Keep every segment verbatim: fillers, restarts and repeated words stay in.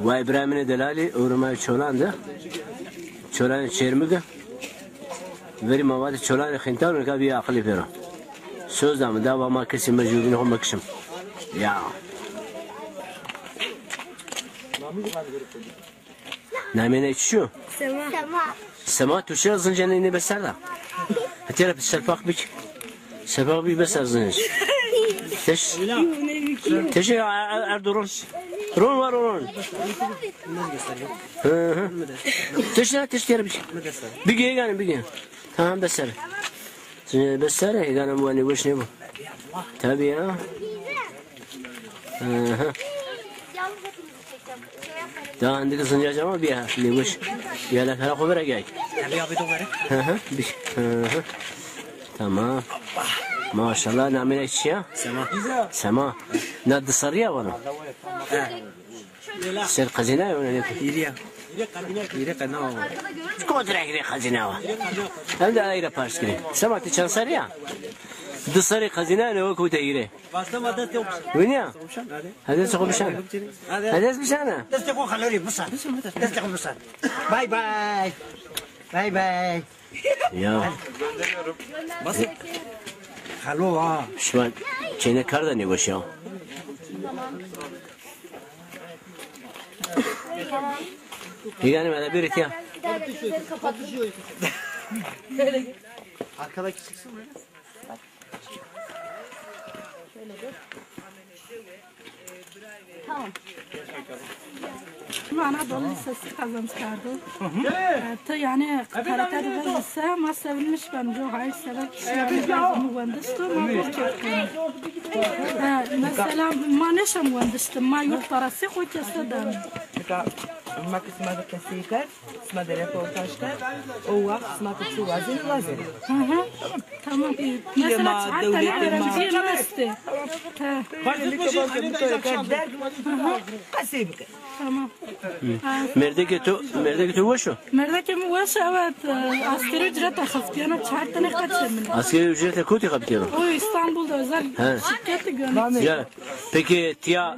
Ma Îbrahîmînê delalî, ewro ma Çolan de. Çolanê Çêrmige. Verî ma vatê Çolanê xîntan nika bîya aqilî pêro. Söz da mi, da va ma kesî mecbur bînî xo mekişim. Ya. Namê ney çi yo? Sema. Sema. Sema, tu çira zincê ney nêbe ser da? Hetê ra serpax bik. Serpax bik be ser zincê. Teş. Teş ya, er, er, er, ron. Ron var ron. Hı hı. Teş ya, teş kere bik. Bik, hêganê bik. Tamam, be ser. Zincê be ser, hêganê mi wenê weş nêbo. Tabii ya. Hı hı. Daha indi ki zincacama bir ya, ne boş. Ya la kara xo vera gel. Abi, abi, doğru. Hı hı. Bir, hı hı. Tamam. Maşallah, namê ney çi ya? Sema. Sema. Na di serrî ya vano? He. Ser xezîna ya, ne? Hîrê ya. Hîrê qedîna wa. Çiko direk rê xezîna wa. Hem de ay ra pers kirî. Sema, ti çend serrî ya? Di serrî xezîna ne, o kewte hîrê. Vînî ya? Hedef xo bişan. Hedef bişan ha. Destê xo xelerî bisan. Destê xo bisan. Bay bay. Bay bay. Ya. Xelo ha. Şima çênê kar da nêweş ya. Hêganê mi de bêrê tiya. Arkadaki çıksın böyle. Tamam. Anadolu Lisesi kazanç kardo. E, to yani karate de lise, ma sevinmiş ben, jo hayır sever kişi yani lazımı wendişti, ma bu çok. E, mesela ma neşem wendişti, ma yurt parası koy kese de. Nika, ma kısma da kesî kerd. Sima de reportaj kerd, o waxt sima ke çi wazenî, wazenî. Hı hı. Tamam. Pîlê ma, dewletê ma. Mesela çar tane öğrenci yemezdi. He. Pîlê ke vaze mutoya kerd derg, qesey bike. Tamam. Mêrdekê to, mêrdekê to weş o? Mêrdekê mi weş o, evet. E, askerî ücrete xebitîyeno, çar tane qeçê min. Askerî ücrete kotî xebitîyeno? O İstanbul'da özel şirketi gönüldü. Ya, peki tiya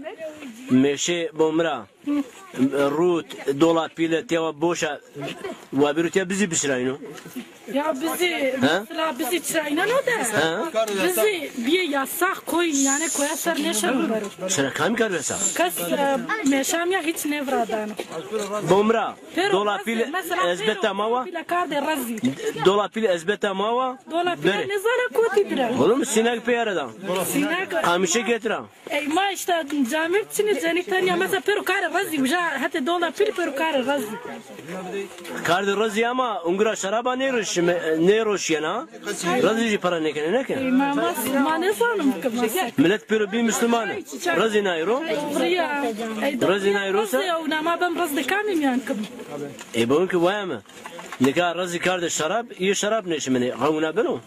mêşê bo mi ra rût, dola pîle tiya wa boş a, wa bêro tiya bizî biçirayno. Ya bizî, mesela bizî çirayneno de. Bizî bîye yasax, koy, yani koya ser nêşeno bero. Çira, kam kar vesa? Kes, e, mêşa mi ya hîç nêviradano. Bo mi ra, dola pîle ezbeta ma wa. Pîle kardê rezî. Dola pîle ezbeta ma wa. Dola pîle nêzana kotî bira. Oğlum, sinek peyara da. Sinek. Qamişe getira. Ey ma îşte camîrd çinî, cenî tenya, mesela pêro karê rezî, uja hetê dola pîl pêro karê rezî. Kardê rezî ama ungira şeraba nêroşîme-, nêroşîyena. Rezî jî para nêkenê, nêke? Ey ma, ma, ma nêzanim ki mesela. Milet pêro bî Müslüman. Rezî nayro. Ey, doğru ya. Ey, doğru ya. Rezî nayro se? Rezî ya, una ma bem rez de kamî miyan kim? Ey, bawun ki waya mi. Nika rezî kardê şerab, yê şerab nêşimenê. Ha, wina beno?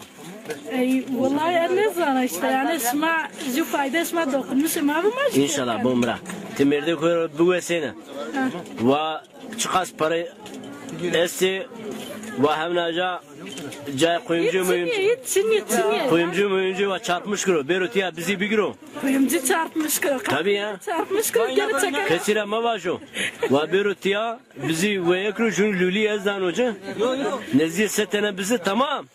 Ey, wellahî ez nêzana îşte, yanî şima jû faydê şima dokunmuşê ma bi ma jû. Înşallah, bo mi ra. Ti mêrdekê xo rê biwesêne. Ha. Wa çiqas pere estê, wa hewna ca cayê kuyumcu muyumcu. Hiç çinî, hiç çinî, hiç çinî. Kuyumcu muyumcu wa çarpmış kiro. Bêro tiya bizî bigiro. Kuyumcu çarpmış kiro. Tabii ya. Çarpmış kiro, gene çeker. Kesî ra mevajo. Wa bêro tiya. Bizî weye kiro, jûn lûlî ez dano ci. Nezdîyê se tene bizî, tamam.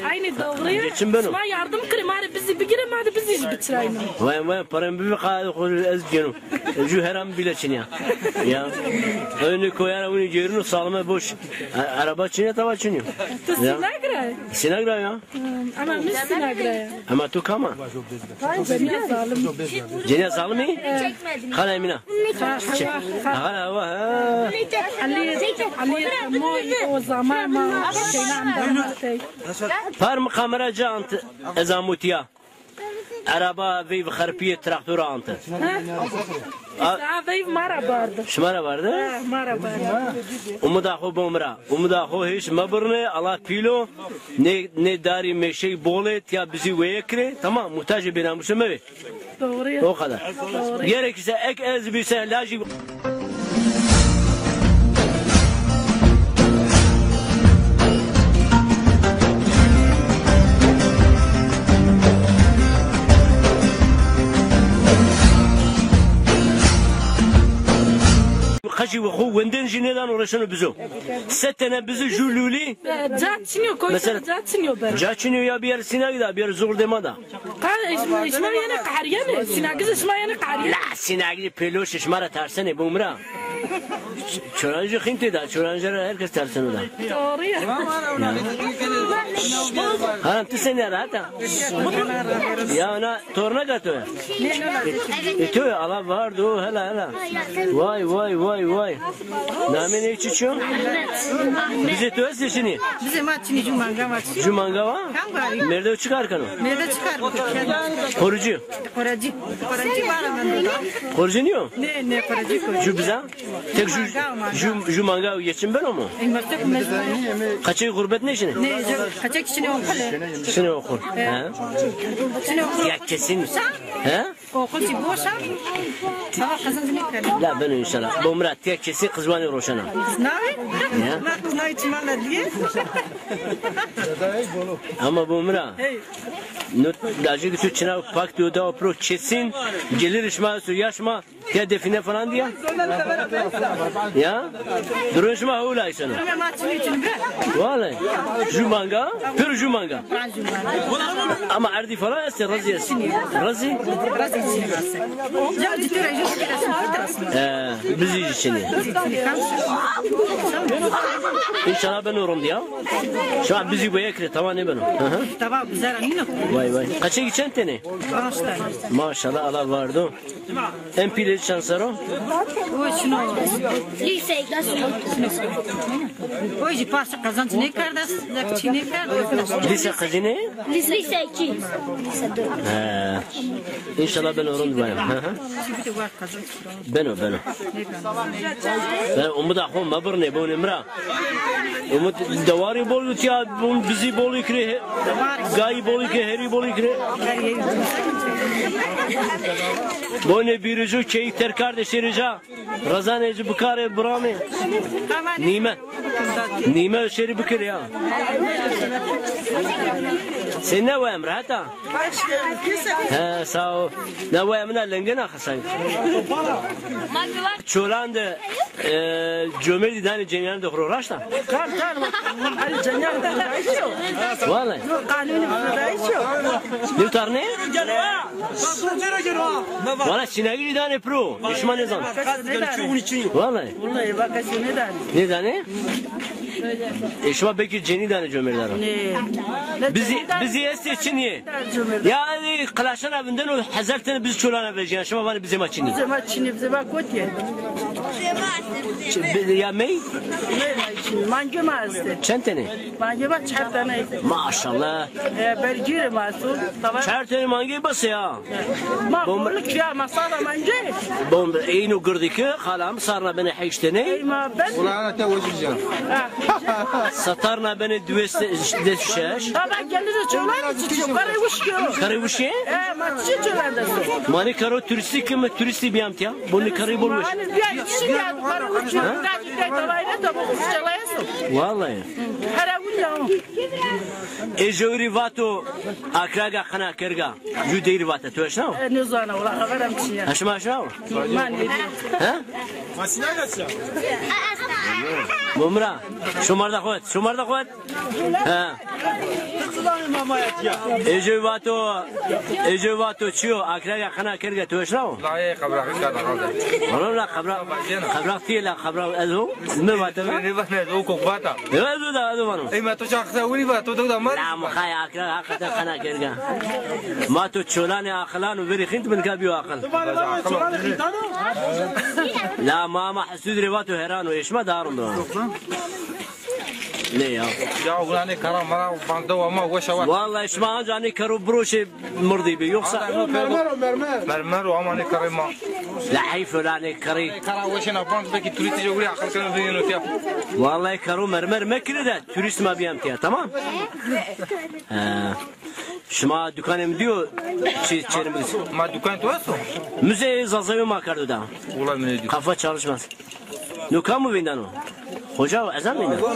Aynî doğru. Geçim beno. Şima yardım kirê ma rê bizî bigirê, ma de bizî jî biçirayno. Vay vay, param bibi qa-, xo ez gêno. Jû heram bîle çinî ya. Ya. Önü koyara, unî cêrino salme boş. A-, araba çinî, tawa çinî. Tu Sinagra? Sinagra ya. Ama mi Sinagra ya. Ama tu kama? Vay, ceniya zalim. Ceniya zalimî? Xala Emîna. Xala, xala, ha. Ali, Ali, mo, o zaman ma, şeyle anda. Par mi kamera ca ant, ez amutiya. Araba veyv xerpîye, traktor ant. Ha? Îşte, ha, veyv ma ra bardi. Şima ra bardi? Ha, ma ra bardi. Umuda xo bo mi ra. Umuda xo hêş mebirne, Allah pîl o. Nê, nê darî mêşey bol ê, tiya bizî weye kirê. Tamam, muhtacê bênamûse mebê. Doğru ya. O kadar. Doğru. Gerekirse ek ez bî se lajî. Qejî xo wendên jî nêdano reşeno bizo. Se tene bizo jû lûlî. E, ca çinîyo, koysa mesela ca çinîyo ber. Ca çinîyo ya bîyer Sînagî da, bîyer zordê ma da. Ka, şima, şima yenê qehrîyenê, Sînagî zî şima yenê qehrîyenê. La Sînagî pêloş şima ra tersenê bo mi ra. Çoran jî xîntê da, çoran jî ra herkes terseno da. Doğru ya. Ha, ti senî ra heta? Ya na torna ka to ya? E, to ya, Allah vardo, hela, hela. Vay, vay, vay, vay. Namê nê çiçî yo? Bizê to estê çinî? Bizê ma çinî, jû manga ma çinî. Jû manga wa? Kam garî? Merdew çi kar keno? Merdew çi kar keno? Qoricî. Qoracî. Qoracî vara mendo da. Qoricî nîyo? Nê, nê, qoracî, qoracî. Jû biza? Tek jû, manga, manga. Jû, jû manga geçim beno mu? Ey, ma tek mezun. Qeçey xurbet nêşinê? Nê, jû qeçek şinê oxul. Şinê oxul. He. Şinê oxul. Ya kesin. He? Oxul zî boş a. Ama qezenc nêkeno. La beno înşallah. Bo mi ra tiya kesî qizwanê roşena. Nawi? Ya. Ma qiz nawi çimana diye. Ama bo mi ra. Hey. No lajê ke tu çina pak diyo da pro kesin gelir şima su yaşma ya define falan diye. Ya. Durun şima hewla isena. Wale. Jû manga, pir jû manga. Ama erdî falan estê, rezî estê. Rezî? Ee, bizî jî çinî. Înşallah beno rind ya. Şu an bizî bu ekre, tamam ne beno. Hı hı. Tamam, güzel, emin ol. Vay vay. Qeçekî çend tenê? Panc tane. Maşallah, Allah vardo. En pîlê çend ser o? O şino. Lîse, şino. O jî paşa qezenc nêkerdes, zek çî nêkerd. Lîse qezînê? Lîse iki. He. Înşallah beno rind beno. Hı hı. Beno, beno. Ben umuda xo mebirnê bonê mi ra. Umut dewarî bol bî ya, bun bizî bolî kirê, he-, gayî bolî kirê, herî bolî kirê. Bonê bîrî jû keyî terkar de şêrê ca. Rezanê jû bikarê biramê. Nîme. Nîme şêrî bikirê ya. Sê ne wem, rehet a? He, sağ ol. Ne wem, ne lingin a xesenk. Çolan de E, comêrdî danê cenîyan de xo ro, raşt a? Kar kar, ay cenîyan de xo dayîş o. Wale. Yo, qanûnê xo dayîş o. Nêtarnê? Wale, Sînagî jî danê piro. E, şima nêzan. Wale. Wale, va kes nêdanê. Nêdanê? E, şima belkî cenî danê comêrda ra. Nê. Bizî, bizî estê çinî yê. Ya, e, qilaşana vindeno hezar tene bizî çolana vejîya. Şima vanê bizê ma çinî. Bizê ma çinî, bizê ma kotî. Çi, bi-, ya mey? Mey ma çinî. Mangê ma estê. Çend tenê? Mangê ma çar tane estê. Maşallah. E, bergîrê ma esto. Tamam. Çar tenê mangê bes ya. Ma Bom- boluk ya, ma sarna mangê. Bom, eyno girdî ki, xalam sarna benê heşt tenê. Ey ma ben. Ulan te wecî can. Ha. Satarna benê diwês des şeş. Baba geldi de çolan çiço, karê wişkî yo. Karê wişkî? E, ma çiço çolan de. Manê karo turîstî ki, mi turîstî bîyam tiya. Bonê karê bol weş. Manê bîya çiçî ya, karê wişkî. Ha? Gacî gay tavayne tabu çalayasın. Wallahî. Hera wî ya. Ê jewrî vato akraga qina kerga. Jû deyrî vate, tu eşnaw? E, nêzana, wala xeberam çi ya. Eşma eşnaw? Ma nêdî. He? Bo mi ra. Şomarda xo vet, şomarda xo vet. He. Ê jû vato, ê jû vato çi yo? Akraga qina kerga, tu eşnaw? La, ê qebra xo şada xalde. Oğlum la qebra, qebra tiye la qebra ez ho. Mi vate la? Ne vate, o kok vata. Evet, o da, o da vano. Ey, ma to çaxta wî va, to da ma. La, mi xay akra, hakikaten xana kerga. Ma to çolanê aqilan û verî xînt bin ka bîyo aqil. La, ma, ma hesûd rê va to heran o, eşma darin do. Ne ya? Ya, ulanê kara mara bande wa ma weşa wa. Vallahi şima anca anê kero biroşê mirdî bî. Yoksa mermer o, mermer. Mermer o, ama ne karê ma. La heyf o, la ne karê. Kara weşê na band belkî turîst jî wurî aqil keno bîyeno tiya. Vallahi karo mermer mekirê de turîst ma bîyem tiya, tamam? He. Şima dukanê mi dîyo çi çêrimiz? Ma dukan to esto? Müze Zazayo ma kerdo da. Ulan ne diyor? Kafa çalışmaz. No kamu vindano? Hoca ezan vindano?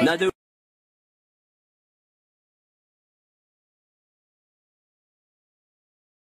Na de